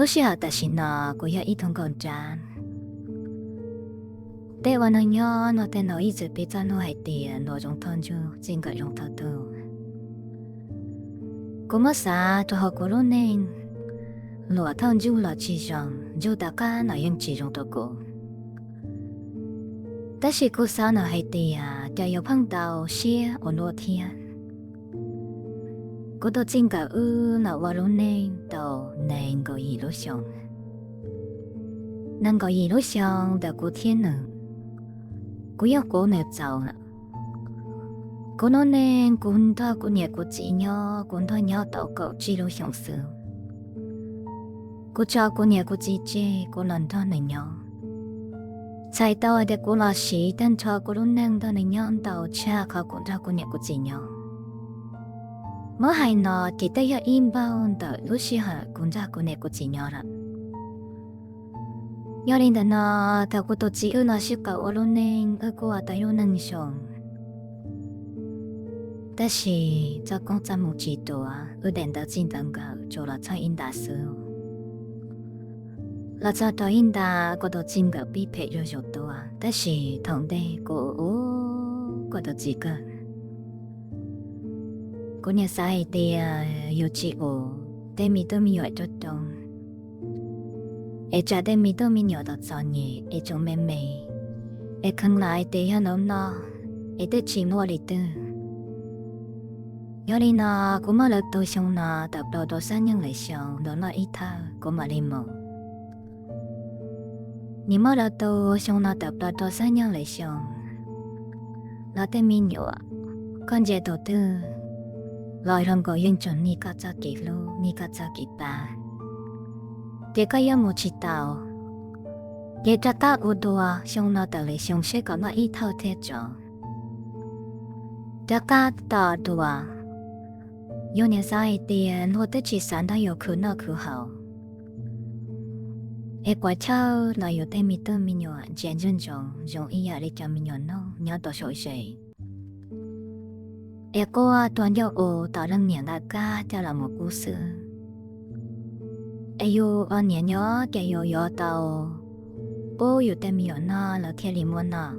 Lub sij hawm tam sim no kuv yog ib tug nkauj nrab. Tej uas neeg nyob no tej no ib txwm piv txoj lus hais tias ntuas zoo thawj ntuj, txij nkawm zoo thawj tug. Kuv muab xav rau hauv kuv lub neej, ntuas thawj ntuj los tsis zoo, ntuj tom qab no yeej tsis zoo rau kuv. Tab sis kuv xav no hais tias cov yuav pheej tau siab ua luaj thiab. Kuv tus txij nkawm wb los ua lub neej tau nees nkaum yim lub xyoo. Nees nkaum yim lub xyoo ntawm kuv thiab nws, kuv yeej quv nws txaus lawm. Kuv lub neej kuv nrog kuv niam kuv txiv nyob, kuv nrog nyob tau kaum tsib lub xyoo xwb. Kuv tso kuv niam kuv txiv tseg, kuv los nrog nws nyob. Txhais tau hais tias kuv los siv tag nrho kuv lub neej nrog nws nyob ntau tshaj qhov kuv nrog kuv niam kuv txiv nyob. Muab hais no ces twb yog ib npaug ntawm lub sij hawm kuv nrog kuv niam kuv txiv nyob lawm. Yog li ntawm no, thaum kuv tus txiv wb los sib koom ua lub neej, wb kuj ua tau ib lub neej zoo. Tab sis txoj koob txoj hmoo tsis ruam, wb daim ntawv txij ntawv nkawm tsuas los txog ib nta xwb. Los txog rau ib nta, kuv tus txij nkawm pib phem zuj zus tuaj, tab sis thaum ntej kuv ua kuv tus txiv kawg. Kuv niaj xav hais tias yus tsis ua tej me tub me nyuam rau rau, es tsam tej me tub me nyuam tau txom nyem es tseem me me, es kheev lam hais tias yog nws no, es twb tsis muaj li twg. Yog li no, kuv muab lawv tu xyoo no tawm plaws rau xab nyeej lawm xyoo, nws noj ib thawj kuv mam li mus. Nim muab lawv tu xyoo no tawm plaws rau xab nyeej lawm xyoo, los tej me nyuam, koj ntsia tus twg los zoo nkaus yeej tseem nij koj txoj kev hlub, nij koj txoj kev pab. Ces koj yuav mus tsis tau. Ces rov qab ua dua xyoo no tawm lawm xyoo seb kom noj ib thawj thiab tso. Rov qab tos dua, yus niaj xav hais tias luag twb tsis xav nrog yus khwv noj khwv haus, es puas chawj los yus tej me tub me nyuam ntsia ntsoov ntsoov zoo ib yam li cov me nyuam noj nyob tau saum ze, es quaj tuag ncauj ua tom leej niam nqa kab coj los mus pub xwb. Es yus ua niam nyob ces yus yuav tau pub yus tej me nyuam noj lawv thiaj li muaj noj.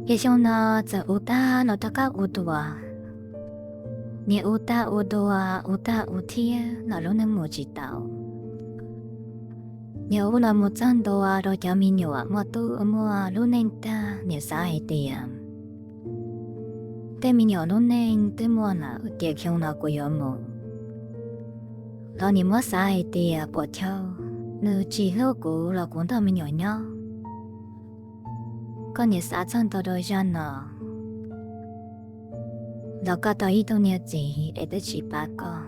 Ces xyoo no txawm ua tag los rov qab ua dua, niaj ua tag ua dua, ua tag ua thiab los lub neej mus tsis tau. Niaj ua los mus txog ntua rau cov me nyuam muaj tub muaj lub neej tag, niaj xav hais tias tej me nyuam lub neej twb muaj lawm ces xyoo no kuv yuav mus. Los niaj muab xav hais tias puas chawj, nws tsis hlub kuv los kuv nrog me nyuam nyob. Koj niaj xav txog ntua rau zaj no, los koj tau ib tug niag txiv es twb tsis pab koj.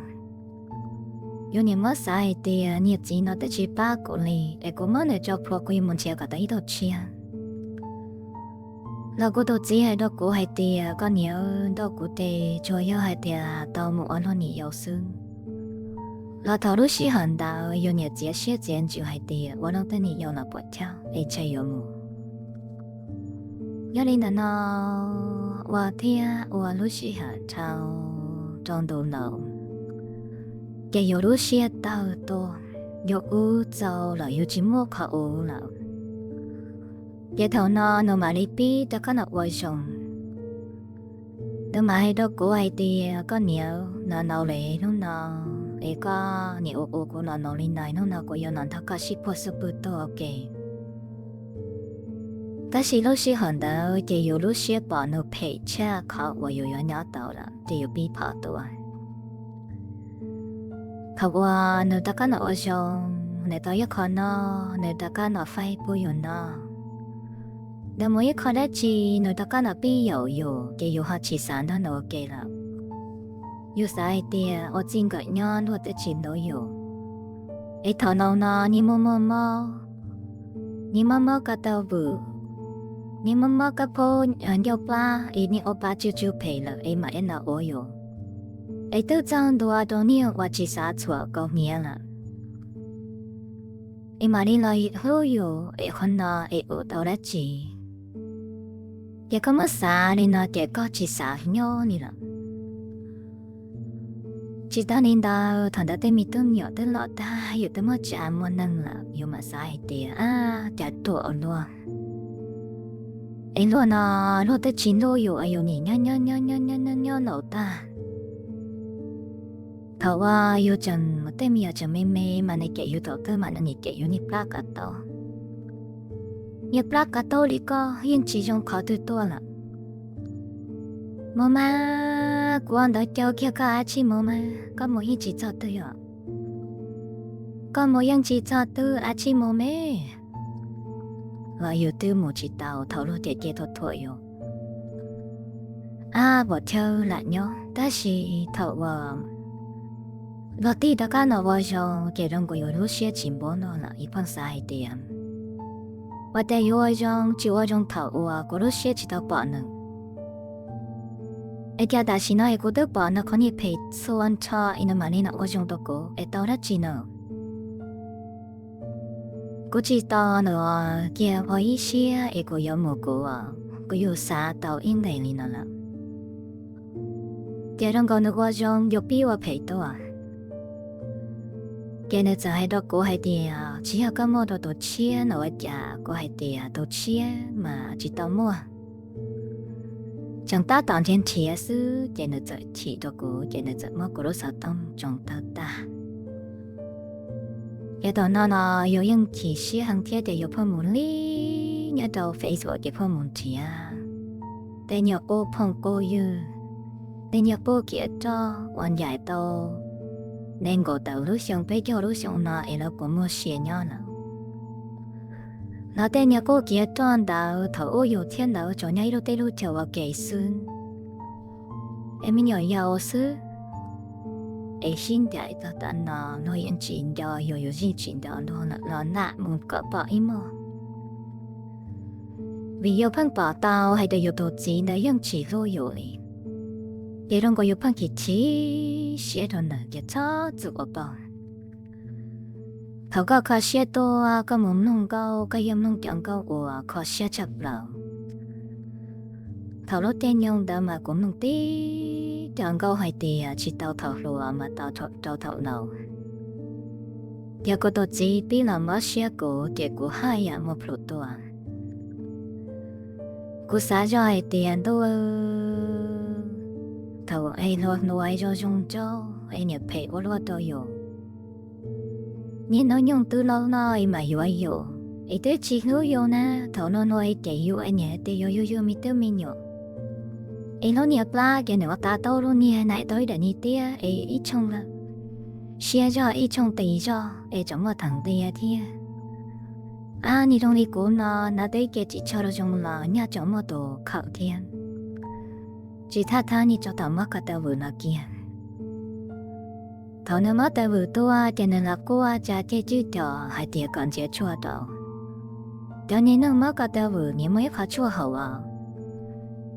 Yus niaj muab xav hais tias niag txiv no twb tsis pab kuv li, es kuv muab nws tso plhuav kuv yuav mus nrhiav kom tau ib tug tshiab. Los kuv tus txiv hais rau kuv hais tias koj niaj nrog kuv ces tsuas yog hais tias tau mus ua luag niam yau xwb. Los thaum lub sij hawm ntawd yus niaj txiav siab txiav ntsws hais tias ua leej twg niam yau los puas chawj es ntshe yuav mus. Yog li ntawd no, ua thiab ua lub sij hawm dhau rau ntu laus, ces yus lub siab tawg tuaj, yus ua txaus los yus tsis muaj qhov ua lawm. Ces thaum no nws mam li pib rov qab los ua zoo. Nws mam hais rau kuv hais tias koj niaj no no li hnub no, es koj niaj ua ua kuv no no li no, hnub no kuv yuav los nrog koj sib puag xub pwg tuag ua ke. Tab sis lub sij hawm ntawd ces yus lub siab pom nws phem tshaj qhov uas yus yuav nyob tau lawm ces yus pib phom tuaj. Thaum uas nws rov qab los ua zoo, nws tau ib qho noj, nws rov qab los faib pub yus noj. Nws mus ib qho dab tsi, nws rov qab los pib yaum yus, ces yus ho tsis xav nrog nws ua ke lawm. Yus xav hais tias ua txij nkawm nyob luag twb tsis hlub yus, es thaum no no niaj muaj muaj mob, niaj mob mob koj taub vwm, niaj mob mob koj phob ncauj plab, es niaj ua pa tsw tsw phem lawm es mam li los ua yus, es twb txog ntua rau niaj uas tsis xav txhuam kaus hniav lawm, es mam li los hlub yus es qhov no es ua tau dab tsi. Ces koj muab xav li no ces koj tsis xav nyob li lawm. Tsis tas li ntawd, thaum ntawd tej me tub me nyuam twb loj tag, yus twb muaj tsa muaj neeg lawm, yus mam xav hais tias, ab, cas ruam ua luaj. Es luag no, luag twb tsis hlub yus, yus nim nyob nyob nyob nyob nyob nyob laus tag. Thaum uas yus tseem tej me nyuam tseem me me mas nws cem yus thaum twg mas nws nim cem yus niag plab kav taub. Niag plab kav taub li koj yeej tsis zoo qhov twg tuaj lawm. Mus mas, kuv ua ntawd caw kiag koj ab tsi mus mas, koj mus yeej tsis txog twg yom. Koj mus yeej tsis txog twg, ab tsi mus me. Los yus twb mus tsis tau, thaum luag cem ces thuam thuam yus, ab, pom chaw lam nyob. Tab sis thaum uas luag tig rov qab los ua zoo ces zoo nkaus yus lub siab tsis npuab no lawm, yus pheej xav hais tias, ua cas yuav ua zoo tsis ua zoo thaum uas kuv lub siab tsis tau pom nws, es cas tam sim no es kuv twb pom nws qhov niag phem txhua nrho es nws mam li no ua zoo rau kuv es tau dab tsi no. Kuv tsis tos nws kiag ua ib siab es kuv yuav mus kuv, kuv yus xav tau ib nqes li no lawm. Ces zoo nkaus nws ua zoo yuav pib ua phem tuaj. Ces nws txawm hais rau kuv hais tias, tsis yog koj muaj rau tus tshiab no ua cas? Kuv hais tias tus tshiab mas tsis tau muaj, tseem tab tom nrhiav nrhiav xwb. Ces nws txawm chim rau kuv, ces nws txawm muab kuv lub xov tooj tsoo tawg tag. Ces thaum no no yus yeej chim siab heev thiab ces yus pheej mus li nyob rau Facebook ces pheej mus nrhiav tej nyuag qub phooj qub ywg, tej nyuag qub kiav roj uas ncaim tau nees nkaum tawm lub xyoo peb caug lub xyoo no es lawv kuj muaj sia nyob lawm. Los tej nyuag qub kiav roj ntawd thaum ub yus thiab ntawd tsuas nyob ib lub teb lub chaw ua ke xwb, es me nyuam yaus xwb. Es sib ncaim tag tam no luag yeej tsis nco yus, yus yeej tsis nco luag los nam mus kom pom ib muag. Vim yus pheej pom tau hais tias yus tus txiv ntawd yeej tsis hlub yus li, ces zoo nkaus yus pheej chim chim siab rau nws ces txhob txwm ua pog. Thaum koj kho siab tuaj koj mus mloog nkauj, koj yeej mloog cov nkauj uas kho siab tshaj plaws. Thaum lub caij nyoog ntawd mas kuv mloog tib cov nkauj hais tias tsis tau thaum hluas mas tau rau thaum laus. Yog kuv tus txiv pib los mob siab kuv ces kuv haj yam muaj plhus tuaj. Kuv xav zoj hais tias ntuj, thaum es hluas hluas zoo zoo nraug es niam phem ua luaj rau yus. Niaj hnub nyoog twb laub no es mas yuav yus, es twb tsis hlub yus na, thaum no no es cem yus es niam tias yuav yug yug me tub me nyuam. Es lub niag plab ces nws ua tav tau lub niag nais tau ib daim niag tiab es ib tshooj lawm, siab zog ib tshooj tis zog es tseem muaj theem nqia thiab. Ab, niag zoo li kuv no hnav tau ib ce tsis tshua zoo los nyaj tseem muaj tus khawm thiab. Tsis thaj thab niag tso thaum muab ko taw vwm no kiag. Thaum nws muab taw vwm tuaj ces nws los quaj tsa ceg cwj cos hais tias kom ntxiav tshuaj rau. Cov niag neeg muab ko taw vwm niag muaj ib qho tshuaj haum os.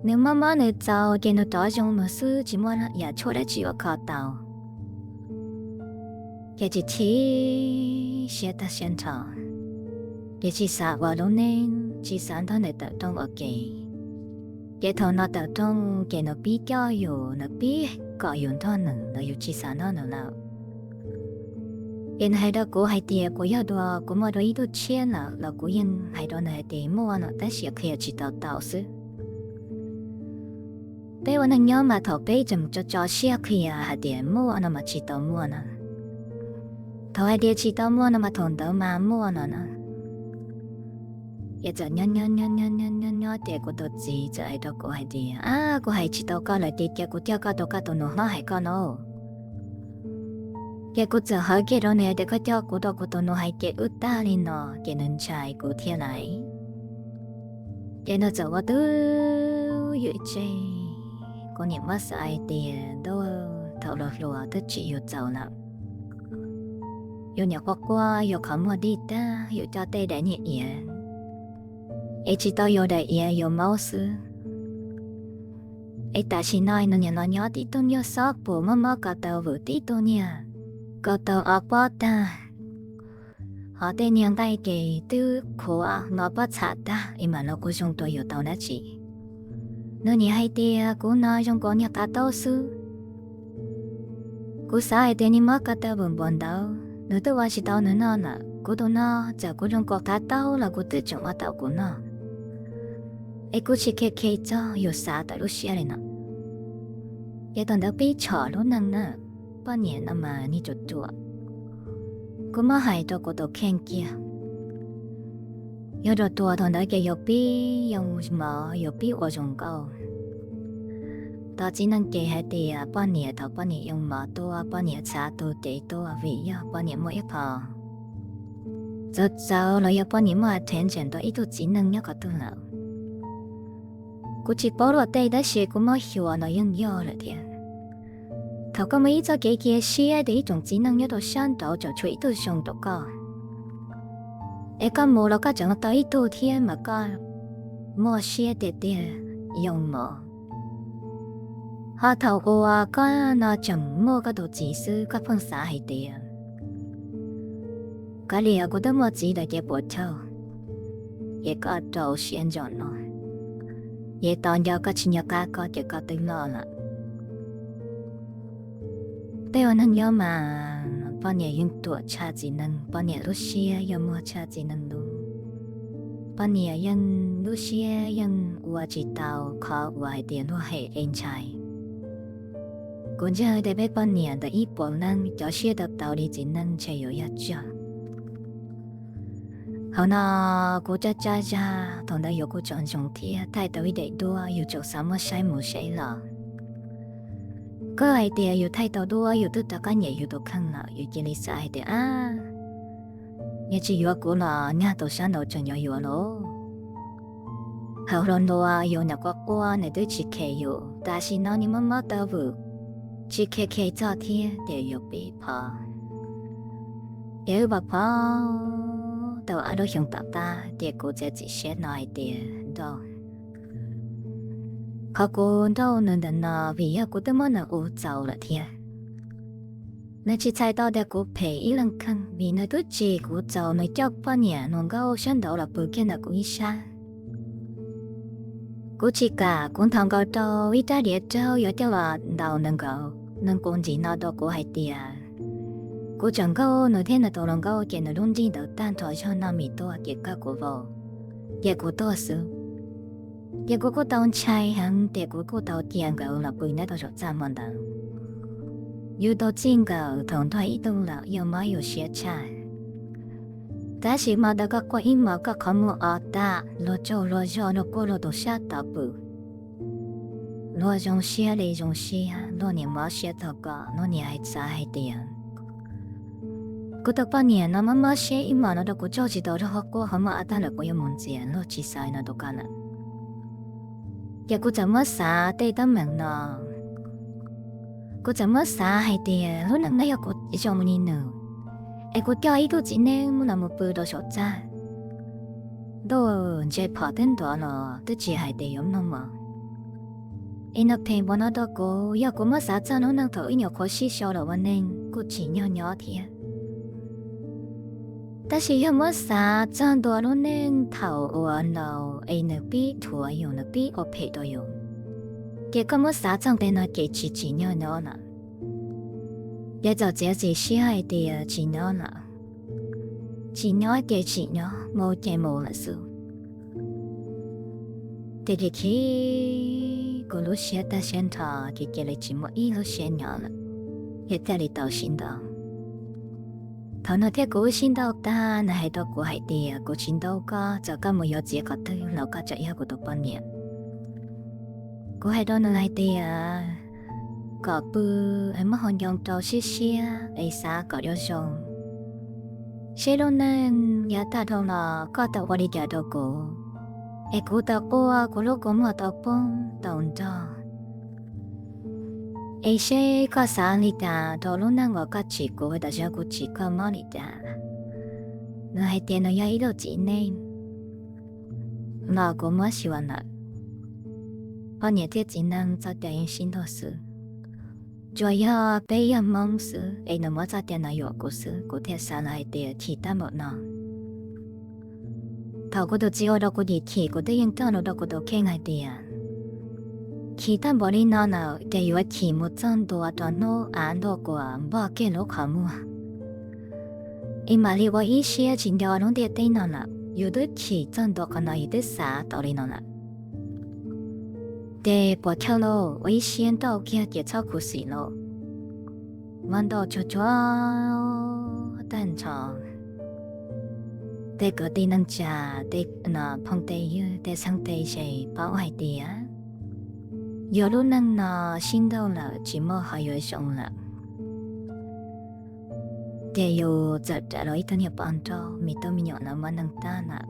Nws mob mob nws txaus ces nws rov zoo nws xwb, tsis muaj yam tshuaj dab tsi uas kho tau. Ces tsis chim siab tag siab nrho, ces tsis xav ua lub neej, tsis xav nrog nws tawm rooj ua ke. Ces thaum no tawm rooj ces nws pib coj yus, nws pib kom yus nrog nws los yus tsis xav nrog nws lawm. Ces nws hais rau kuv hais tias kuv yog dua, kuv muaj dua ib tug tshiab lawm los kuv yeej hais rau nws hais tias muaj no tab sis qhia tsis tau tau xwb. Peb ua neej nyob mas thaum peb tseem tso tso siab qhia hais tias muaj no mas tsis tau muaj no. Thaum hais tias tsis tau muaj no mas thaum ntawd mas muaj no na. Ces txawm nyob nyob nyob nyob nyob nyob ces kuv tus txiv txawm hais rau kuv hais tias, ab, kuv hais tsis tau koj lawm ces cia kuv coj koj rau koj tus nus hlob hais koj no. Ces kuv txawm hawv kiag rau nws hais tias koj coj kuv rau kuv tus nus hais ces wb tag li no ces nws ntshai kuv thiab lawm. Ces nws txawm ua twj ywm tseg. Kuv niam muab xav hais tias ntuj, thaum hluas hluas twb tsim yus txaus lawm. Yus niam quaj quaj yus qhov muag dij tag, yus coj tej daim niag iav, es tsis tau yus daim iav yus maub xwb. Es tam sim no nws niam los nyob tib tug nyuag xob pus mob mob ko taw vwm tib tug niag, ko taw ob pob tag. Ho tej niag nqaij ces twb qhuav no pob txham tag es mam los kuj zoo rau yus tau dab tsi. Nws niam hais tias kuv no zoo nkaus niag tav taub xwb. Kuv xav hais tias nws mob ko taw vwm npaum ntawd nws twb ua tsis tau nws noj lawm. Kuv tus no txawm kuv zoo kaus tav taub los kuv twb tseem ua tau kuv noj. Es kuv tsis khev khev txog yus xav tawm lub siab li no. Ces thaum ntawd pib tshom lub neej na, poj niam no mas nws ruam ruam. Kuv muab hais rau kuv tus kheej kiag, yog ruam ruam thaum ntawd ces yus pib yoo mov, yus pib ua zoo nkauj. Tau txiv neej ces hais tias poj niam, thaum poj niam yoo mov tuaj, poj niam txhav tu cev tuaj vim yog poj niam muaj ib qho txawv txawv los yog poj niam muaj attention rau ib tug txiv neej nyob qhov twg lawm. Kuv tsis paub luag tej tab sis kuv muab xyuas no yeej yog lawm thiab. Thaum koj muaj ib txoj kev cia siab tias ib tsoom txiv neej nyob rau sab nraud tseem tshuav ib tug zoo rau koj, es koj mus los koj tseem tau ib tug thiab mas koj muaj siab tiag tiag yoo mov. Ho thaum uas koj no tseem muaj koj tus txiv xwb koj pheej xav hais tias kav liam kuv twb muaj txiv lawm ces puas chawj, ces koj rau siab ntso no, ces tos nco koj tsis nco qab koj ces koj twb loj lawm. Tej ua neeg nyob mas poj niam yeej ruam tshaj txiv neej, poj niam lub siab yog muag tshaj txiv neej lub. Poj niam yeej lub siab yeej ua tsis tau qhov uas hais tias luag hem ev ntshai. Kuv ntseeg tias peb poj niam ntawm ib puas leej cov siab tau tau li txiv neej ntshe yuav yog tsawg. Hauv no kuv cab cab zag thaum ntawd yuav kuj tsom ntsoov thiab thaij tau ib daim duab yus tseem xav muab saib mus saib los. Koj hais tias yus thaij tau duab yus twb rov qab nyiam yus tus kheej lawm yus cia li xav hais tias ab, yog tsis yuav kuv los nyaj tus sab nraud tseem yuav yuav lauj. Hauv hluas nraug yus nyuam quaj quaj nws twb tsis khev yus, tam sim no nws mob mob taw vwm tsis khev khev txog thiab ces yus pib phov. Ces wb phov tau ob lub xyoo tom qab ces kuv txiav txim siab no hais tias nrauj, qhov kuv nrauj nws ntawm no vim yog kuv twb muab nws ua txaus lawm thiab. Nws tsis txhais tau tias kuv phem ib leeg kheej vim nws twb tsim kuv txaus, nws coj poj niam hluas nkauj sab nraud los pw kiag ntawm kuv ib sab. Kuv tsis kam, kuv nthos nkaus rau ib rab diav raug yuav coj los ntaus nws nkaus, nws nqus ntsis no rau kuv hais tias kuv tseem nkaug nws thiab nws tus hluas nkauj ces nws lub nrig ntawd tag nrho zog noj mis tuaj ces kawg kuv vau, ces kuv tuag xwb. Ces kuv kuj tau ntshai heev ces kuv kuj tau cia nkawd los pw nyob rau saum txaj hmo ntawd. Yus tau txij nkawm thaum nrog ib tug lawm yog mob yus siab tshaj. Tab sis hmo ntawd koj quaj ib hmos koj qhov muag o tag, luag tsaug luag zog luag quaj luag tus sab tod pw. Luag zoo siab li zoo siab, luag niam mob siab txog koj, luag niam hais xav hais tias kuv tus poj niam no mob mob siab ib hmos no rau kuv tsaug tsis tau rau qhov quaj qhov muag o tag lawm kuv yuav mus ntxias, luag tsis xav no rau koj lawm. Ces kuv txawm muab xav tej teeb meem no, kuv txawm muab xav hais tias lub neej no yog kuv zoo li nws, es kuv coj ib tug txiv neej mus los mus pw rau saum txaj, ntuj ntshe phom twb ntuav los twb tsis hais tias yuav mloog mos. Es nws phem npaum no rau kuv, yog kuv muab xav txog hnub neej thaum ib nyuam qhuav sib sau los ua neej kuj tsim nyog nyob thiab. Tab sis yog muab xav txog ntua lub neej thaum uas laus es nws pib dhuav yus, nws pib ua phem rau yus, ces koj muab xav txog nqe no ces tsis tsim nyog nyob lawm. Ces txawm txiav txim siab hais tias tsis nyob lawm, tsis nyob ces tsis nyob, mus ces mus lawm xwb. Ces cia li khi kuv lub siab tag siab nrho, ces cia li tsis muaj ib lub siab nyob lawm, ces thiaj li tau sib ntaus. Thaum no thiab kuv wb sib ntaus tag, nws hais rau kuv hais tias kuv tsis ntaus koj, txawm koj mus yuav txiv qhov twg los koj tseem yog kuv tus poj niam. Kuv hais rau nws hais tias kom pw es muab hau ncoo rau siab siab es xav kom yuav zoo, seb lub neej yav tag dhau los koj tau ua li cas rau kuv, es kuv tau quaj kuv lub kua muag tau poob tau nrog, es seb koj xav li cas rau lub neej uas koj tsim kuv, tam sim no kuv tsim koj mob li cas. Nws hais tias nws yog ib tug txiv neej los kuv muab xyuas lawm. Poj niam thiab txiv neej txoj cai yeej sib ntaus xwb, tsuas yog peb yog Hmoob xwb es nws muab txoj cai no yuam kuv xwb, kuv thiaj xav lawm hais tias chim tab npaum no. Thaum kuv tus txiv ua rau kuv chim chim, kuv twb yeej cog lus rau kuv tus kheej hais tias Chim tag npaum li no lawm ces yuav chim mus txog ntua rau hnub av ntuj quas npog kiag lub qhov muag, es mam li ua ib siab tsis nco lub ntiaj teb no lawm. Yus twb chim txog ntua qhov no yus twb xav tau li no lawm. Ces puas chawj lauj, ua ib siab nrauj kiag ces txhob khuv xim lauj. Muab nrauj tsuag tsuag tag nrho, tej kwv tij neej tsa, tej phooj tej ywg, tej xeeb tej ze paub hais tias yus lub neej no sib nrauj lawm tsis muaj qhov yuav zoo lawm. Ces yus txawm rais los ib tug niag poj nrauj, me tub me nyuam lawv muab neej tag lawm.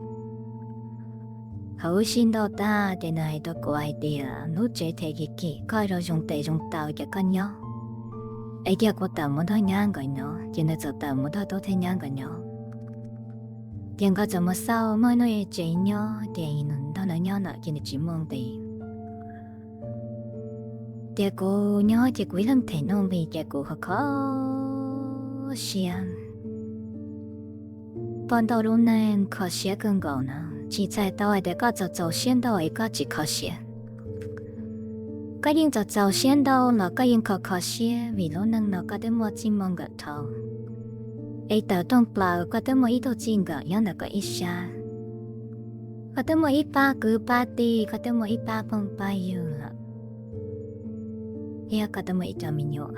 Thaum wb sib nrauj tag ces nws hais rau kuv hais tias, lub tsev them kim kim, koj zoo zoo tes zoo taw ces koj nyob, es cia kuv tawm mus nrog nyab nkawd nyob. Ces nws txawm tawm mus nrog tub thiab nyab nkawd nyob. Ces nkawd txawm mus xauj muaj ib lub tsev nyob, ces nws nrog lawv nyob lawm ces nws tsis muaj nqis. Ces kuv nyob ces kuv ib leeg them nuj nqis ces kuv kho kho siab. Poj nrauj lub neej kho siab kawg nkaus na. Tsis txhais tau hais tias koj txaus txaus siab nrauj es koj tsis kho siab. Koj yeej txaus txaus siab nrauj los koj yeej kho kho siab, vim lub neej no koj twb muaj txij muaj nkawm dhau, es tawm rooj plaws koj twb muaj ib tug txij nkawm nyob ntawm koj ib sab. Koj twb muaj ib pab kwv pab tij, koj twb muaj ib pab phooj pab ywg lawm, thiab koj twb muaj ib co me nyuam.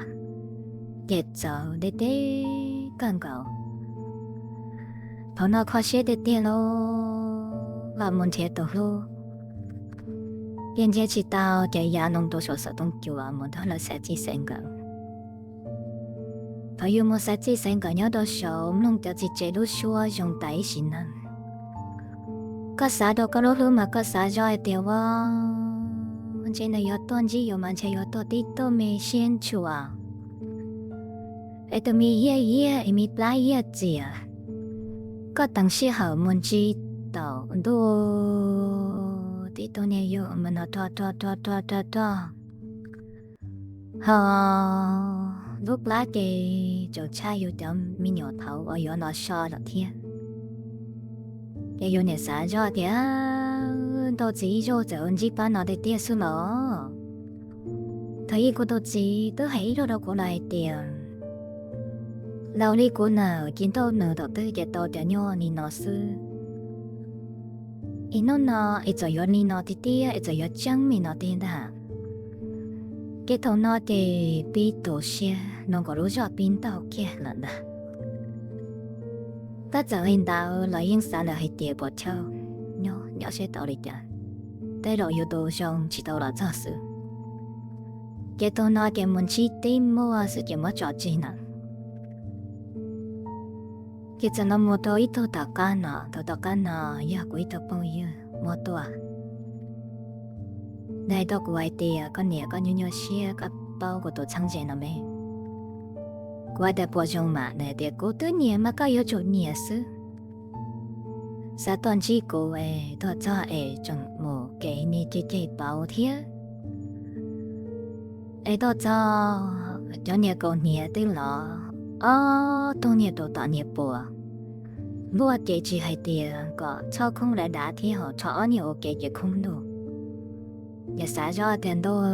Ces txawv deb deb kawg nkaus. Thaum no kho siab tiag tiag lauj, los mus nrhiav tus hlub. Ces nrhiav tsis tau ces ya loo rau saum xov tooj cua mus nrog lawv xaiv txij xaiv nkawm. Thaum yus mus xaiv txij xaiv nkawm nyob rau saud mloog cov txiv tsev lub suab zoo tas ib sim neej. Koj xav rau koj lub hlub mas koj xav zoj hais tias, ua, ntshe nws yuav tuaj ntsib yus mas ntshe yuav tuaj tib tug me siab ntshua, es tus me yiag yiag es me plab yiag txias. Koj teem sij hawm mus ntsib tau ntuj, tib tug niag yug mas no rog rog rog rog rog rog, ho lub plab ces tseem tshaj yus cov me nyuam thaud uas yuav los so lawm thiab. Ces yus niam xav zoj tias, ntuj txiv ib zaug txawm ua ntsib pab no tiag tiag xwb los. Thaum ub kuv tus txiv twb hais ib zaug rau kuv lawm hais tias, laus li kuv nawb ces nrauj nws thaum twg ces tau cov nyuj li no xwb. Es hnub no es txawm yuav li no tiag tiag, es txawm yuav tseeb li no tiag ntag. Ces thaum no ces pib tu siab, no nkaus lub zog pib ntaug kiag lawm ntag. Tab txawm li ntawd los yeej xav lawm hais tias puas chawj, nyob nyob seb tau li cas, tej zaum yus tus zoo tsis tau los txog xwb. Ces tus no ces mus ntsib tib muaj xwb ces muab tso tseg na. Ces txawm los mus rau ib tug tom qab no, tus tom qab no yog kuv ib tug phooj ywg muab tuaj. Nws hais rau kuv hais tias, koj niam, koj nyuaj nyuaj siab, koj paub kuv tus txheeb ze no me? Kuv hais tias puas zoo mas? Nws hais tias kuv twb nyiam mas koj yuav tsum nyiam xwb. Xav tuaj ntsib kuv es tuaj txog es tseem mus kev niag ceg ceg pauv thiab. Es tuaj txog cov niag kaus hniav twb los ob tug niag rau tom niag puas. Luaj ces tsis hais tias kom txhob khoob dav dav thiab ho rho ob niag ua ke ces khoob ntuj. Ces xav zoj tias ntuj,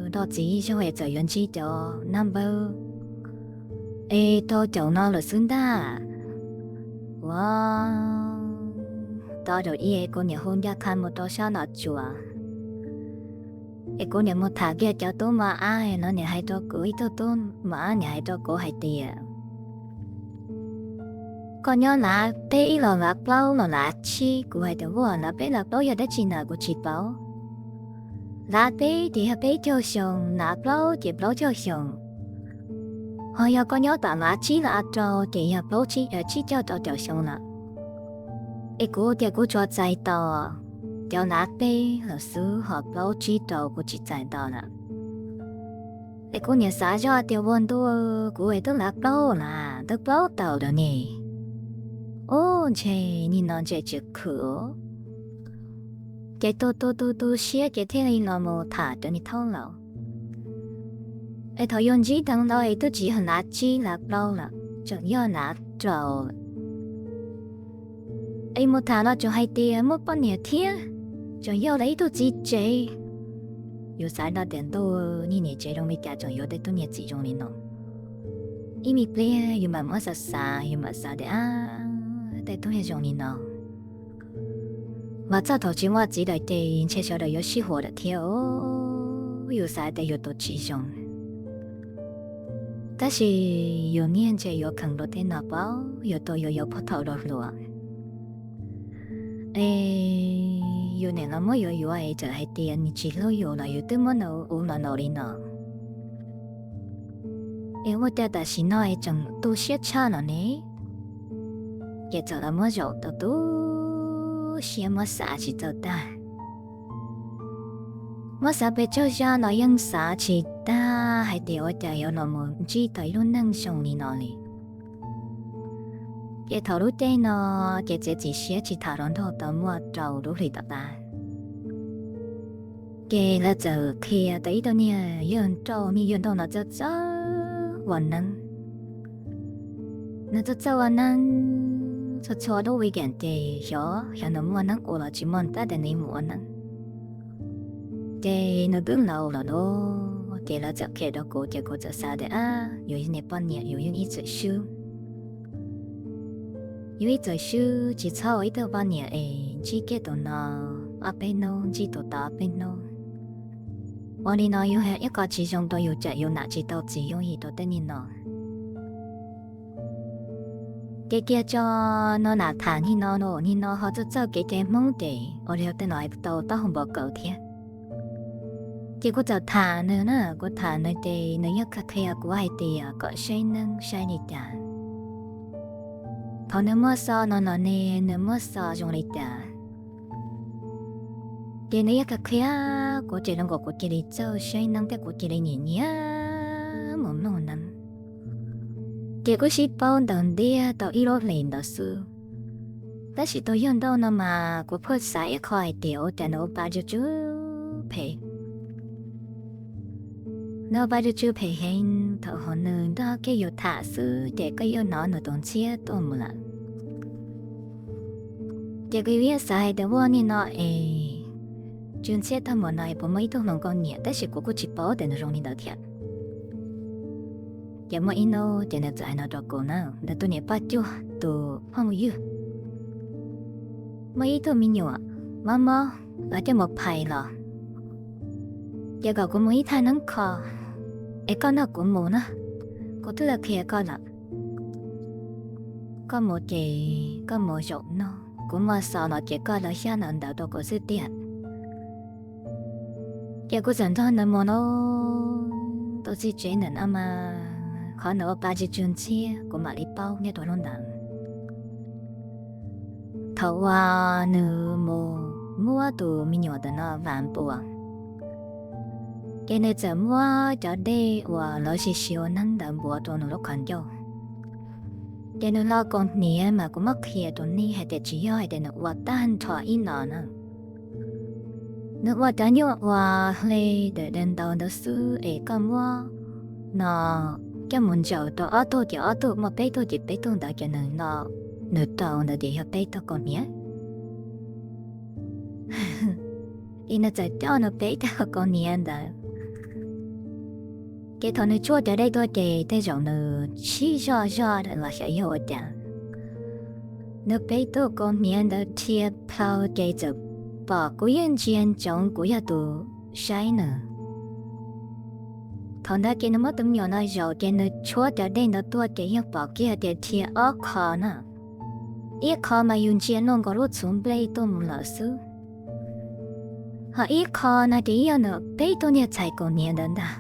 ntuj txiv ib zaug es txawm yuav ntsib cov nab npawb es tau caum no lawm xwb ntag. Ua, tau zaum ib kuv niam hu ncaj qha mus rau sab Nom Tsuas, es kuv niam mus tham kiag cov tub mos ab, lawv niam hais rau kuv, ib tug tub mos ab niam hais rau kuv hais tias, koj nyob lav peb ib los lav plaub los lav tsib? Kuv hais tias, ua, lav peb lav plaub yog dab tsi na kuv tsis paub. Lav peb ces yog peb caug xyoo, lav plaub ces plaub caug xyoo. Ho yog koj nyob tom lav tsib lav rau ces yog plaub tsib, tsib caug rau caum xyoo lawm. Es kuv tias kuv tsuas txais tau cov lav peb lawm xwb, ho plaub tsib rau kuv tsis txais tau lawm. Es kuv niam xav zoj tias ua ntuj, kuv es twb lav plaub las, twb plaub tau lawm ne. Ub, ntshe nim no ntshe tsis khwm. Ces tu tu tu tu siab ces thiaj li los mus tham cov niag thaub laus. Es thaum yus ntsib dheev ntau es twb tsis yog lav tsib lav plaub lawm, tseem yog lav rau lawm. Es mus tham los tseem hais tias muaj poj niam thiab, tseem yog lawv ib tug txiv tsev. yus xav no tias ntuj, niag niam tsev zoo li cas tseem yuav tej tub niag txiv zoo li no. Ib me pliag yus mam muab xav xav, yus mam xav tias, ab, tej tub niag zoo li no. Mas txog thaum tsis muaj txiv lawm ces ntshe sawv daws yuav sib huam lawm thiab os, yus xav tias yus tus tsis zoo. Tab sis yus niag ntshe yuav kheev dua tej no pab yus tus yuav yuav puag thaum hluas hluas. Es yus niam los muab yuav yuav es txawm hais tias nws tsis hlub yus los yus twb muab nws ua los laus li no. Es ua cas tam sim no es tseem tu siab tshaj no ne? Ces txawm los muab zaum tau tu siab muab xav tsis txaus tag. Muab xav pes tsawg zaj no yeej xav tsis tag hais tias ua cas yuav los mus ntsib tau ib lub neej zoo li no li. Ces thaum lub caij no ces txiav txim siab tsis tham hluas nraug tau muaj rau lub hlis tom qab. Ces lawv txawm qhia tau ib tug niag yawg nrauj, niag yawg nrauj no txawj txawj ua neeb. Nws txawj txawj ua neeb, txhua txhua lub weekend ces xyov, xyov nws muaj neeb ua los tsis muaj tab tis nws mus ua neeb. Ces nws twb laus lawm lauj, ces lawv txawm qhia rau kuv ces kuv txawm xav tias, ab, yus niag poj niam yus yeej ib txwm swb. Yus ib txwm swb tsis txhob ua ib tug poj niam es ntsib kiag tus no ob peb hnub, ntsib tus tod ob peb hnub. Ua li no yus ib qho tsis zoo rau yus tsam yus nam tsis tau txiv yooj yim rau tej niag no. Ces kiag tso, no nam tham niag no, niag no ho txawj txawj kev cai Hmoob ces ua li tej no tau taub hau npau kaws thiab. Ces kuv txawm tham nws na, kuv tham nws ces nws yeej qhia kuv hais tias kom saib neeb saib li cas. Thaum nws muaj xov no los ne, nws muaj xov zoo li cas. Ces nws yeej qhia kuv ces zoo nkaus kuv cia li txawj saib neeb thiab kuv cia li nyiam nyiam mus mloog neeb. Ces kuv sib paub ntaus ntiag tau ib lub hlis ntawd xwb. Tab sis tus yawg nrauj no mas kuv pheej xav ib qho hais tias ua cas nws ua pa tsw tsw phem. Nws ua pa tsw tsw phem heev, thaum hauv nws nrog kiag yus tham xwb ces koj yeej hnov nws tus ntxhiab tuaj mus lawm. Ces kuv yeej xav hais tias ua niag no es tsw ntxhiab tag mus no es puas muaj ib tug hluas nkauj nyiam, tab sis kuv kuj tsis paub tias nws zoo li ntawd thiab. Ces muaj ib hnub ces nws txawm hais no rau kuv na, nws tus niam poj cuag tus phooj ywg muaj ib tug me nyuam mob mob, lawv coj mus phais los, ces kom kuv mus ib thaj neeb kho, es koj nrog kuv mus na, kuv twb los qhia koj lawm. Koj mus ces koj mus zaum no, kuv muaj xov no ces koj los xyab ntawv rau kuv xwb tiag. Ces kuv txawm nrog nws mus no, tau txij tsev ntawm no mas qhov nws ua pa tsw tsw ntxhiab kuv mam li paub nyob rau hnub ntawd. Thaum uas nws mus muab tus me nyuam ntawm no vas npuas, ces nws txawm muab cov dej uas lawv siv siv ua neeb ntawd npuav rau nws lub qhov ncauj. Ces nws lo kaus hniav mas kuv muab qhia rau nej hais tias tsis yog hais tias nws ua tag nrho ib no na. Nws ua cov nyuj uas hle daim daim ntaus ntawd xwb es koj muab no coj mus ntsaws rau ob tug ces ob tug, muaj peb tug ces peb tug ntawd ces nws lo, nws rau ntawd ces yog peb tug kaus hniav. Es nws txawm coj nws peb tug kaus hniav ntawd. Ces thaum nws tshuab cov dej tuaj ces tej zaum nws sib zoj zoj los xyov yog ua cas, nws peb tug kaus hniav ntawd dhia plhaw ces txawm pom kuv yeej ntsia ntsoov kuv yog tus saib nws. Thaum ntawd ces nws muab tus me nyuam no zaum ces nws tshuab cov dej ntawd tuaj ces yeej pom kiag tias dhia ob qho na. Ib qho mas yus ntsia luaj nkaus lub txhuv nplej tuaj mus lawm xwb. Ho ib qho no ces yog nws peb tug niag txhais kaus hniav ntawd ntag.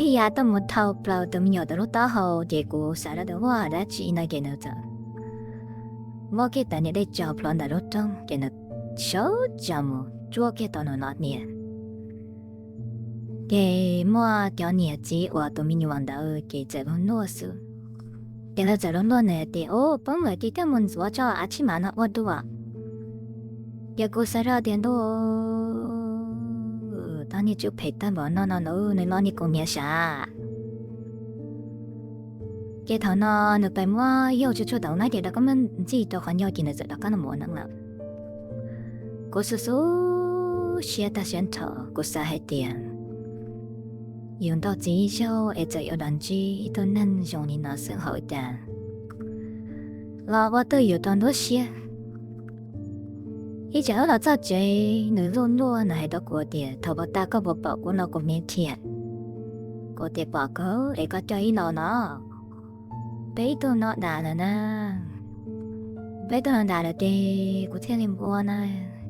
Ib yav tuaj mus thau plaws tus me nyuam ntawd lub taub hau ces kuv xav rau tias ua dab tsi no ces nws txawm muab kiag tas niag dej tso plhuav ntawm lub rooj ces nws sawv tsees mus tsuab kiag tau nws no hniav. Ces muaj cov niam txiv uas tus me nyuam ntawd ces txawm luag luaj xwb. Ces lawv txawm luag luaj nws tias, Ub, poob lawm ces coj mus ntxuav tso, a tsij mam no ua dua. Ces kuv xav rau tias, Ntuj, tau niag tsw phem tag npaum no no los nws lo niag kaus hniav sav. Ces thaum no nws pais muab yaug tsuag tsuag tau na ces rov qab muab ntxig rau qhov ncauj ces nws txawm rov qab los ua neeb lawm. Kuv xub xub siab tag siab nrho, kuv xav hais tias yus nrauj txiv ib zaug es txawm yuav los ntsib ib tug neeg zoo li no xwb hauv cas los ua twj yus tau nruab siab. Ib tsam wb los txog tsev, nws luj luaj nws hais rau kuv tias, thaum puas tas koj puas pom kuv no kuv hniav thiab? Kuv tias pom kawg es koj coj ib los no, peb ib tug no dam lawm na, peb ib tug no dam lawm ces kuv thiaj li npua na,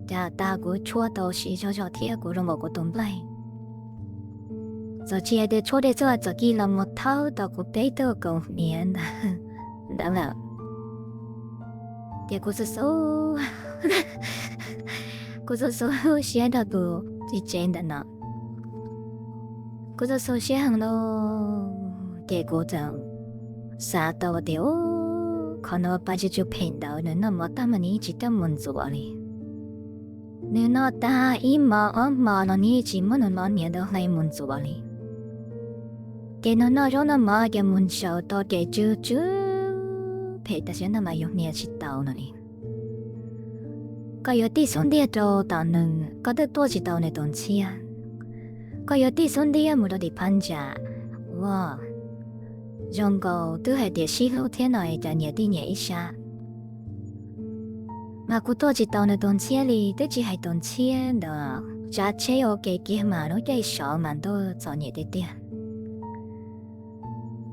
cas tas kuv tshuab tau siv zog zog thiab kuv zoo npaum kuv tus nplaig. Txawm tsis hais tias tshuab dej xwb, txawm kis los mus thawb tau kuv peb tug kaus hniav ntawd lawm. Ces kuv xub xub, kuv xub xub siab rau tus txiv tsev ntawm no, kuv xub xub siab heev lauj. Ces kuv txawm xav tau tias, u, qhov no pa tsw tsw phem ntawd nws noj mov tag mas nws yeej tsis coj mus ntxuav li. Nws noj tag ib hmos ob hmos los nws yeej tsis muab nws los hniav ntawd hle mus ntxuav li. Ces nws noj zaub noj mov ces mus ntsaws tau ces tsw tsw phem tas siab ntag mas yus hniav tsis tau no li. Koj yuav tig xub ntiag rau tom nws koj twb tuaj tsis tau nws tus ntxhiab. Koj yuav tig xub ntiag mus rau tim phab ntsa, ua zoo nkaus twb hais tias sib hlub thiab no es cas nyias tig nyias ib sab. Mas kuv tuaj tsis tau nws tus ntxhiab li, twb tsis hais tus ntxhiab ntawd tsav tsheb ua ke kiag mas lub caij sov mas ntuj txom nyem tiag tiag.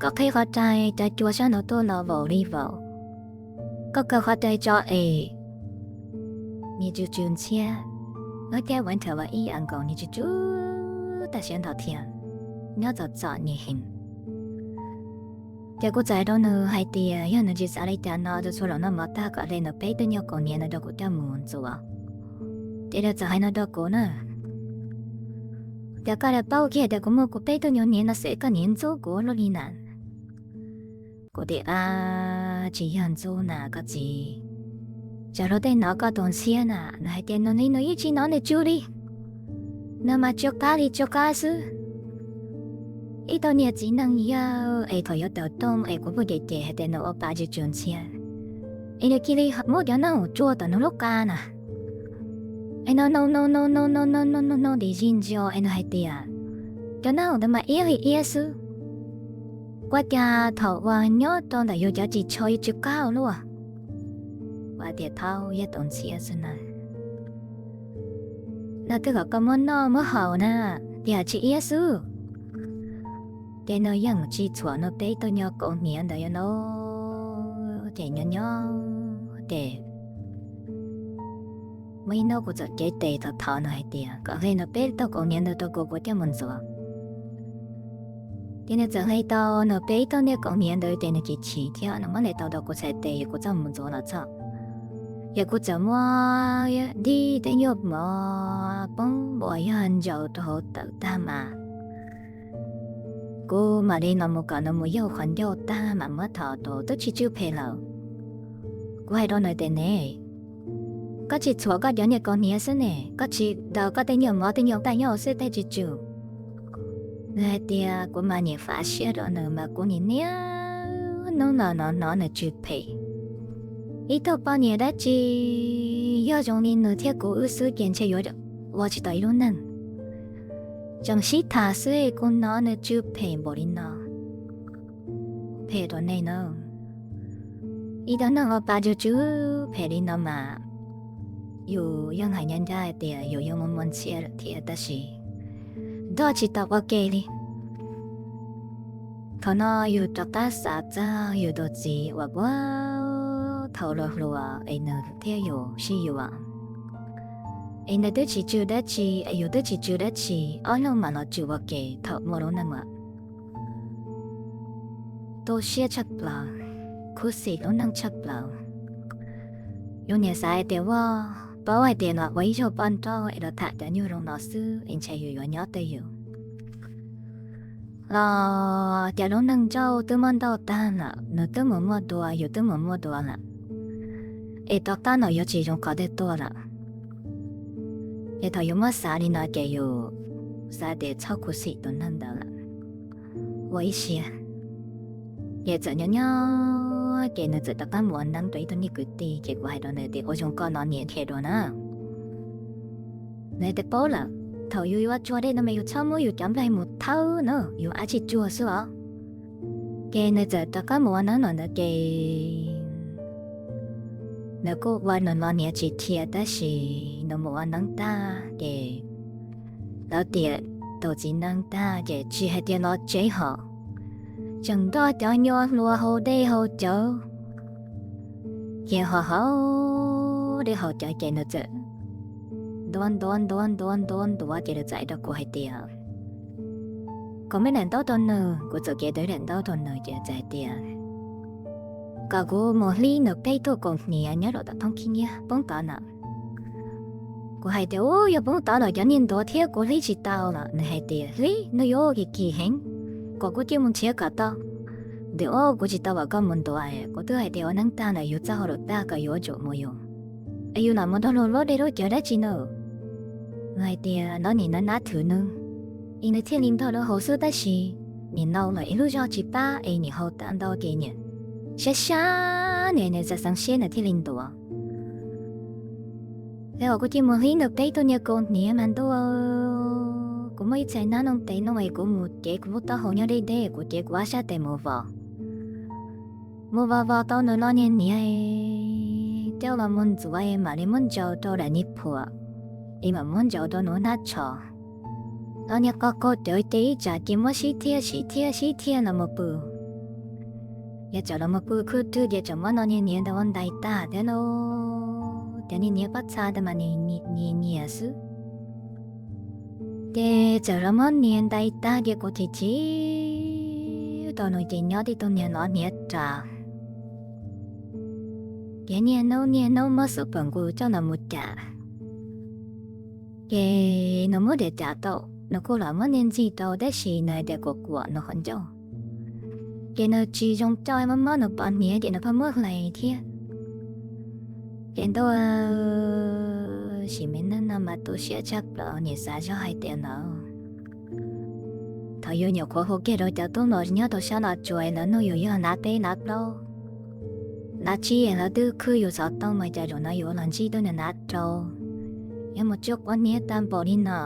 Koj qhib qhov rais cov cua sab nraud tuaj los vaum li vaum, koj kaw qhov rais tso es nws tsw tsw ntxhiab, lub caij winter vas ib as nkaus nws tsw tsw tag siab ntho thiab, nyob txom txom nyem heev. Ces kuv txawm hais rau nws hais tias yog nws tsis xav li cas no rau txhua zaum noj mov tag kom hle nws peb tug nyuag kaus hniav ntawd rau kuv coj mus ntxuav. Ces nws txawm hais no rau kuv na, tias koj lam paub kiag tias kuv muaj kuv peb tug nyuag hniav no xwb koj niaj ntxub kuv luaj li na. Kuv tias, a, tsis yog ntxub na koj txiv, tsam luag tej hnov koj tus ntxhiab na nws hais tias nws li nws yeej tsis hnov nws tsw li, nws mas tsw qab li tsw qab xwb. Ib tug niag txiv neej yawg es thaum yuav tawm rooj es kuv pheej cem cem hais tias nws ua pa tsw tsw ntxhiab, es nws cia li muab cov noog tsuag tom nws lub qa na, es no no no no no no no no no dim zis ntsia es nws hais tias cov noog ntawd mas iab li iab xwb. Ua cas thaum uas nyob rau ntawm yus cov ris tsho yuav tsw qab ua luaj. Kuv hais tias thaub, yog tus ntxhiab xwb na, no twb kom koj muab noj muab haus na, tiam tsis iab xwb. Ces nws yeej tsis txhuam nws peb tug nyuag kaus hniav ntawd yuav no, ces nyob nyob ces muaj ib hnub kuv txawm cev tes tau thov nws hais tias kom hle nws peb tug kaus hniav ntawd rau kuv, kuv coj mus ntxuav. Ces nws txawm hle tau nws peb tug niag kaus hniav ntawd ces nws chim chim thiab nws muab hle tau rau kuv txhais tes, kuv coj mus ntxuav los txog, ces kuv txawm muab dib tej nyuag mov poob npuas yog ntsaws rau hauv tawm tag mas kuv mam li los mus kom nws mus yaug qhov ncauj tag mam muab thos rau twb tsis tsw phem lawm. Kuv hais rau nws tias ne, koj tsis txhuam koj cov niag kaus hniav xwb ne, koj tsis daws koj tej nyuag mov tej nyuag nqaij nyob hauv xwb tej tsw tsw. Nws hais tias kuv mas nyiam fav siab rau nws mas kuv nim niaj hnub no hnov hnov nws tsw phem. Ib tug poj niam dab tsi yog zoo li nws thiab kuv wb xwb ces ntshe yuav ua tsis tau ib lub neej. Tseem sib tham xwb kuv hnov nws tsw phem npaum li no. Phem rau nej na. Ib tug neeg ua pa tsw tsw phem li no mas yus yeej hais ncaj ncaj hais tias yus yuav muaj muaj ntxhiab lawm thiab tab sis nrog tsis tau ua ke li. Thaum no yus rov qab xav txog yus tus txiv uas puag thaum hluas hluas es nws thiab yus sib yuav, es nws twb tsis tsw dab tsi es yus twb tsis tsw dab tsi, ob leeg mam los tsw ua ke thaum muaj lub neej lawm. Tu siab tshaj plaws, khuv xim lub neej tshaj plaws. Yus niam xav hais tias ua, paub hais tias los ua ib zaug poj nrauj es los tham cov nyuag zoo no xwb es ntshe yus yuav nyob twj ywm. Los cas lub neej nrauj twb muab nrauj tag lawm, nws twb mus muaj dua, yus twb mus muaj dua lawm, es rov qab los yuav tsis zoo qhov twg tuaj lawm. Ces thaum yus muab xav li no ces yus xav tias txhob khuv xim tus neeg ntawd lawm. Ua ib siab, ces txawm nyob nyob ces nws txawm rov qab mus ua neeb rau ib tug niag kwv tij, ces kuv hais rau nws tias ua zoo koj no niam qhia dua na. Nws tias paub lawm, thaum yus yuav tsuag dej no mas yus txhob muab yus cov nplaig mus thawb na, yus ab tsi tsuag xwb os. Ces nws txawm rov qab mus ua neeb no ntawd ces nws kuj ua nws los niam tsis dhia tab sis nws mus ua neeb tag ces lawv tiam tus txiv neeb tag ces tsis hais tias los tsev hos, tseem nrog cov nyuas hluas haus dej haus cawv, ces ho haus dej haus cawv ces nws txawm ntuav ntuav ntuav ntuav ntuav ntuav ces nws txawm hais rau kuv hais tias kom muab daim ntaub rau nws, kuv txawm cev tau daim ntaub rau nws ces txawm hais tias kom kuv mus hlib nws peb tug kaus hniav nyob rau tom thoob khib nyiab poob tod na. Kuv hais tias u, yog poob tod lawm cov niag ntuav thiab kuv hlib tsis tau lawm. Nws hais tias hlib, nws yuav kim kim heev, kom kuv cia mus nrhiav kom tau. Ntawm ub kuv tsis tau kom koj mus ntuav, kuv twb hais tias ua neeb tag lawm yus txoj hauj lwm tag kom yus ua tsum mus yus, es yus lam mus nrog luag luab dej luab cawv dab tsi na. Nws hais tias no nim no nab thwm nws, es nws thiaj li nrog lawv haus xwb tab sis nim no lawm ib lub zog tsis pab es nim haus tau ntau ces nim sab sab nim nws txawm xeev siab nws thiaj li ntuav. Ces kom kuv cia mus hlib nws peb tug niag kaus hniav mas ntuj, kuv muaj ib txhais nab noog tes noog es kuv mus cev kuv lub taub hau nyob deb deb, kuv cev kuv ob sab tes mus vos, mus vos vos tau nws los niag hniav, coj los mus ntxuav mam li muab ntsaws rau daim niag phuam, es mam muab ntsaws rau nws hnab tsho. Los niag qos qaug cawv ces ib tsam ces muab sib thiaj sib thiaj sib thiaj los mus pw. Yog tsam los mus pw khwb rwg ces tsam muab no niag hniav ntawd ua ntais tag thiab lauj, cov niag hniav pob txha ntawd mas nyias nyias xwb. Ces txawm los muab hniav ntais tag ces kuv chim chim rau nws ces nyob tib tug niag no hniav ras, ces niaj hnub niaj hnub muab xub pam nqus coj los mus cam. Ces nws muab diav cam tau, nws kuj los muab niag ntxig rau tab sis nws hais tias kuam kuam nws qhov ncauj, ces nws tsis zoo coj, muab mob nws pos hniav ces nws pheej muab hlais thiab. Ces ntuj, sim me neej no mas tu siab tshaj plaws, nim xav zoj hais tias no thaum yus nyuam qhuav hu kiag rau cov tub hluas nyob rau sab Los Tsuas lawv nug yus yog hnav peb hnav plaub hnav tsib es lawv twb khwb yus xov tooj mas cas zaum no yus los ntsib tub niag hnav rau, yuav mus tsuj quav hniav tag npaum li no.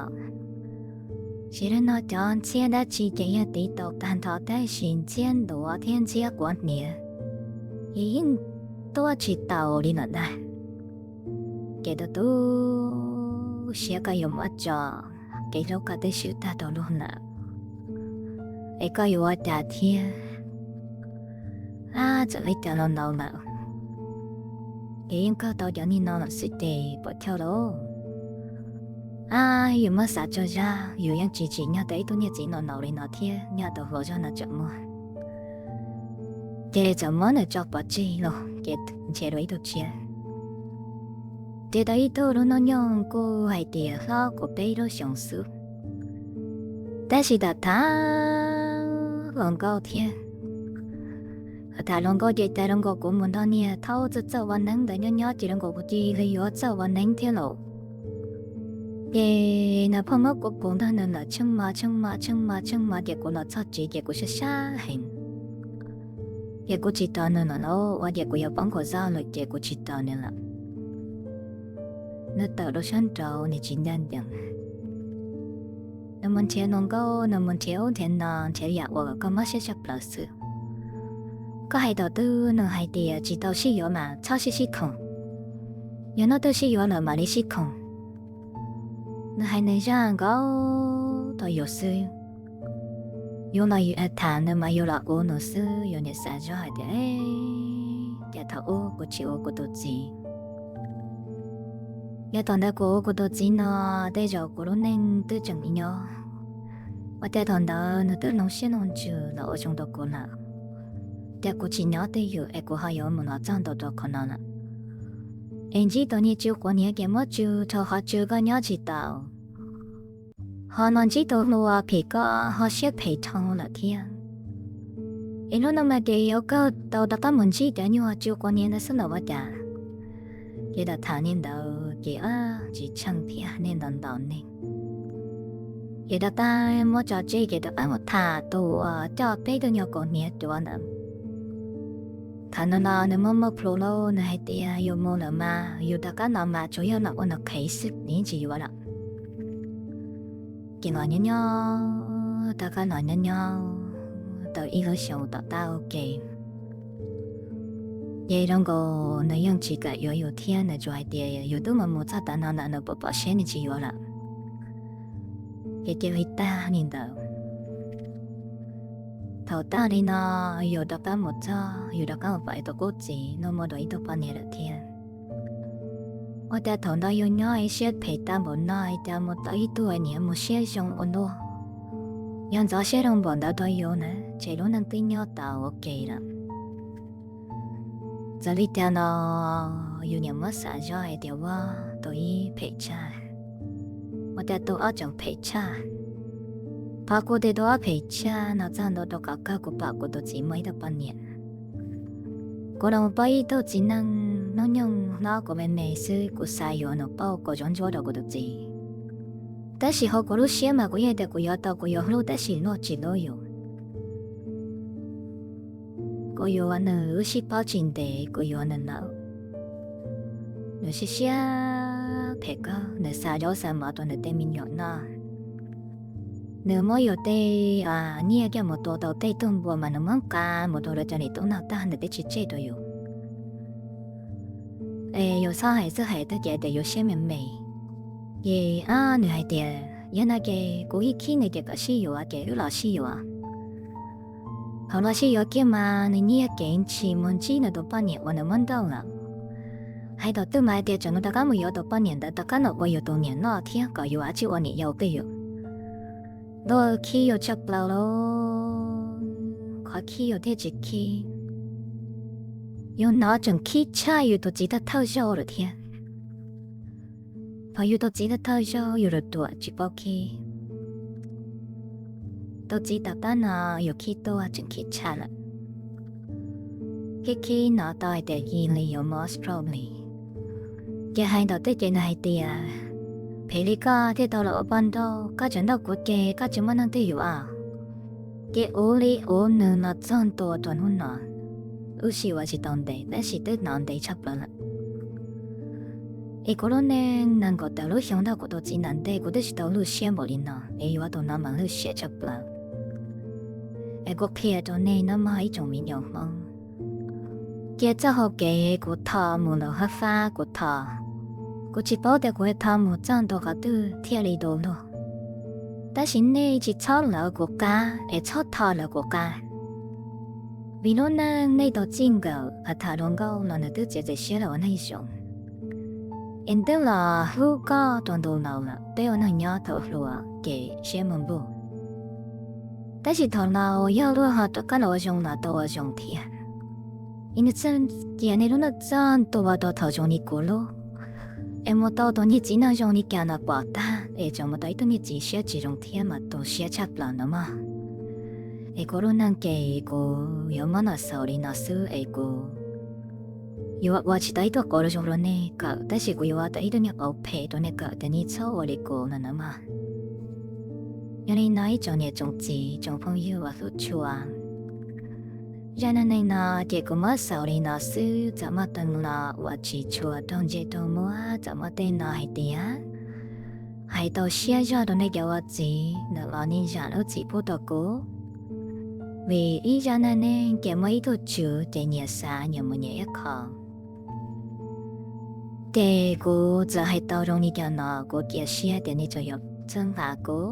Sim neej no cov ntxhiab dab tsi ces yog tiv taus tag nrho tab sis ntxhiab ntuav thiab ntxhiab quav hniav ces yeej tuaj tsis taus li lawm ntag. Ces tu tu siab koj yuav muab tso kev hlub koj twb swb tag rau luag lawm, es koj yuav ua cas thiab? Ab, txawm li cas los ntau lawm, ces yeej kawg tau cov niag no lawm xwb ces puas chawj lauj. Ab, yus muab xav tsaug zog yus yeej tsis tsim nyog tau ib tug niag txiv no ntau li no thiab, nyog tau hluas zog no tseem muaj. Ces txawm muab nws tso pov tseg los ces nrhiav dua ib tug tshiab. Nrhiav tau ib tug lub hnub nyoog kuj hais tias hlob kuv peb lub xyoos xwb, tab sis tham tham hluas nkauj thiab. Tham hluas nkauj ces tas zoo nkaus kuv mus nrog niag thaub txawj txawj ua neeb ntawd nyob nyob ces zoo nkaus kuv cia li yuav txawj ua neeb thiab lauj. Ces nws pheej muab kuv pus nrog nws lawm tsheej mo tsheej mo tsheej mo tsheej mo ces kuv los txog tsev ces kuv sab sab heev. Ces kuv tsis tos nws lawm lauj, ua ces kuv yuav poob nkaus zog lawm ces kuv tsis tos nws lawm. Nws tawm rau sab nraud nws tsis ncaj ncees. Nws mus nrhiav hluas nkauj, nws mus nrhiav ub nrhiav no, nrhiav yam uas kom koj mob siab tshaj plaws xwb. Koj hais thaum twg nws hais tias tsis tau sib yuav mas txhob sib sib khoom, yog hnub twg sib yuav lawm mam li sib khoom. Nws hais nws zaj nkaus rau yus xwb. Yus los tham nws mas yus los ua nws xwb, yus nim xav zoj hais tias, cas thaum ub kuv tsis ua kuv tus txiv. Yog thaum ntawd kuv ua kuv tus txiv no, tej zaum kuv lub neej twb tseem nyob. Ua cas thaum ntawd nws twb hloov siab hloov ntsws los ua zoo rau kuv lawm, cas kuv tsis nyob twj ywm es kuv ho yuav mus los txog ntua rau qhov no lawm. Es ntsib tus niag tsw quav hniav ces muab tsw rau qhov tsw koj nyob tsis tau, ho no ntsib tus hluas phim koj ho siab phem dhau lawm thiab. Es hnub no mas ces yuav kawg tau rov qab mus ntsib cov nyuag tsw quav hniav ntawd xwb los ua cas. Ces tham tham li ntawd ces tsis tsheej thiab, niaj ntau ntau neeg. Ces rov qab muab tso tseg ces rov qab mus tham tus uas coj peb tug nyuag kaus hniav cuav ntawd. Thaum no los nws muaj muaj plhus lauj, nws hais tias yus mus lawm mas yus rov qab los mas tsuas yog los ua nws qhev xwb, nws yeej tsis yuav lawm. Ces los nyob nyob, tom qab los nyob nyob tau ib lub xyoo tom qab ua ke, ces zoo nkaus nws yeej tsis kam yuav yus thiab, nws tsuas hais tias yus twb mus mus txog tav no lawm, nws puas pom siab nws tsis yuav lawm. Ces cia li tag li ntawd. Thaum tag li no, yus rov qab mus txog, yus rov qab mus pom tus qub txiv no muaj dua ib tug poj niam lawm thiab. Ua cas thaum ntawd yus nyob ib siab phem tag npaum no, cas mus tau ib tug niam mus siab zoo ua luaj, yog ntxov siab zoo npaum ntawd rau yus na, ces lub neej twb nyob tau ua ke lawm. Txawm li cas los yus niam muab xav zoj hais tias ua tus ib phem tshaj, ua cas tus ob tseem phem tshaj. Qhov kuv tias tus ob phem tshaj no txog ntua rau qhov kawg kuv pom kuv tus txiv muaj ib tug poj niam. Kuv los paub ib tug txiv neej hnub nyoog hlob kuv me me xwb, kuv xav yuav nws pauj kom zoo ntsuab rau kuv tus txiv. Tab sis hauv kuv lub siab mas kuv yeej tias kuv yuav tau, kuv yuav hlub, tab sis luag tsis hlub yus. Kuv yuav nws wb sib paub tsis ntev kuv yuav nws lawm. Nws siab siab phem kawg, nws xa zaub xa mov rau nws tej me nyuam noj. Nws muab yus tej nyiaj coj mus tua tau tej tug npua mas nws muab nqa mus rau lawv cov niam tub noj tag, nws twb tsis tseg rau yus. Es yus txhob hais txawj hais twg ces tias yus siab me me. Ces nws hais tias yog no ces kuv ib khib nws ces kom sib yuav ces wb los sib yuav. Thaum los sib yuav kiag mas nws nyiag kev ntshis mus ntsib nws tus poj niam uas nws muab nrauj lawm. Hais thaum twg mas hais tias tseem rov qab mus yuav tus poj niam ntawd rov qab los ua yus tus niam noj thiab kom yus tsis ua niam yau rau yus. Luag khib yus tshaj plaws lauj, qhov khib yus thiaj tsis khib. Yus hnov tseem khib tshaj yus tus txiv thawj thawj zaug lawm thiab. Thaum yus tus txiv thawj thawj zaug yus ruam ruam tsis paub khib, tus txiv tom qab no yus khib tuaj tseem khib tshaj lawm. Khib khib hnov tau hais tias cia li yuav most probably. Ces hais ntawm tej ces nws hais tias phem li koj thiaj tau los ua poj nrauj, koj tseem nrauj kuv ces koj tsis muaj neeg twg yuav. Ces ua li ua nws los txog ntua rau hnub no. Wb sib yuav tsis tau ntev tab sis twb hnov ntev tshaj plaws lawm. Es kuv lub neej nees nkaum tawm lub xyoo nrog kuv tus txiv ntawm ntej kuv twb tsis tau lub siab npaum li no es yuav tus no mas lub siab tshaj plaws. Es kuv qhia rau nej nawb mog ib tsoom me nyuam Hmoob, cia txoj hau kev kuv tho mus lawm hab fab kuv tho. Kuv tsis paub tias kuv tho mus txog ntua qhov twg thiaj li du lug. Tab sis nej tsis txhob lawv kuv qab es txhob tho lawv kuv qab. Vim lub neej nej tau txij nkawm a tham dua nkauj los nws twb txiav txim siab los ua neeg zoo. Es twb los hlub koj rau ntu laus lawm, peb ua neeg nyob thaum hluas ces siab mus npuj. Tab sis thaum laus yog luag ho rov qab los ua zoo los tau ua zoo thiab. Es nws txawj cia nej lub neej txog ntua rau thaum zoo li kuv lub, es mus tau tus niag txiv neej zoo li cas los pom tag, es tseem mus tau ib tug niag txiv siab tsis zoo thiab mas tu siab tshaj plaws ntawd mog. Es kuv lub neej ces kuv yuav muab los xaus li no xwb es kuv yuav ua tsis tau ib tug qauv zoo rau nej kawm, tab sis kuv yuav ua tau ib tug niag qauv phem rau nej kawm tias nej txhob ua li kuv no nawb mog. Yog li no ib tsoom niam tsoom txiv tsoom phooj ywg uas hlub tshua, zaj neej neeg no ces kuv muab xaus li no xwb, txawm muaj teeb los uas tsis tshua raug ntsej raug muag, txawm muaj tej no hais tias hais tau siab zog rau nej cov ua txiv, nws los nej zam lub txim pub rau kuv. Vim ib zaj neej neeg ces muaj ib tug tswv ces nyias xav nyias mus nyias ib qho. Ces kuv txawm hais tau zoo li cas no kuv cia siab tias nej tseem yuav txhawb nqa kuv,